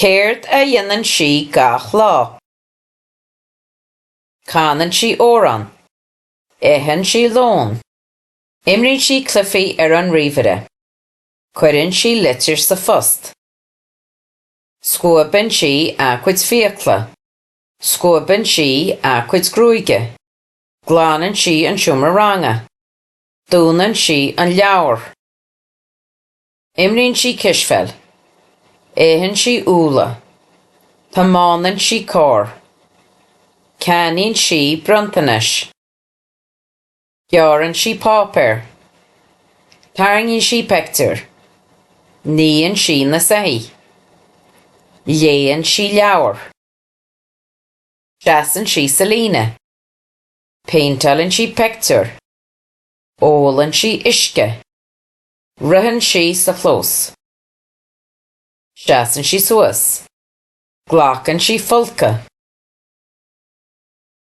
Céard a dhéanann sí gach lá? Canann sí amhrán. Itheann sí lón. Imríonn sí cluichí ar an ríomhaire. Cuireann sí litir sa phost. Scuabann sí a cuid fiacla. Scuabann sí a cuid gruaige. Glanann sí an seomra ranga. Dúnann sí an leabhar. Imríonn sí cispheil. Itheann sí úlla. Tiomáineann sí carr. Ceannaíonn sí bronntanais. Gearrann sí páipéar. Tarraingíonn sí pictiúr. Níonn sí na soithí. Léann sí leabhar. Seasann sí sa líne. Péinteálann sí pictiúr. Ólann sí uisce. Ritheann sí sa chlós. Seasann sí suas. Glacann sí folcadh.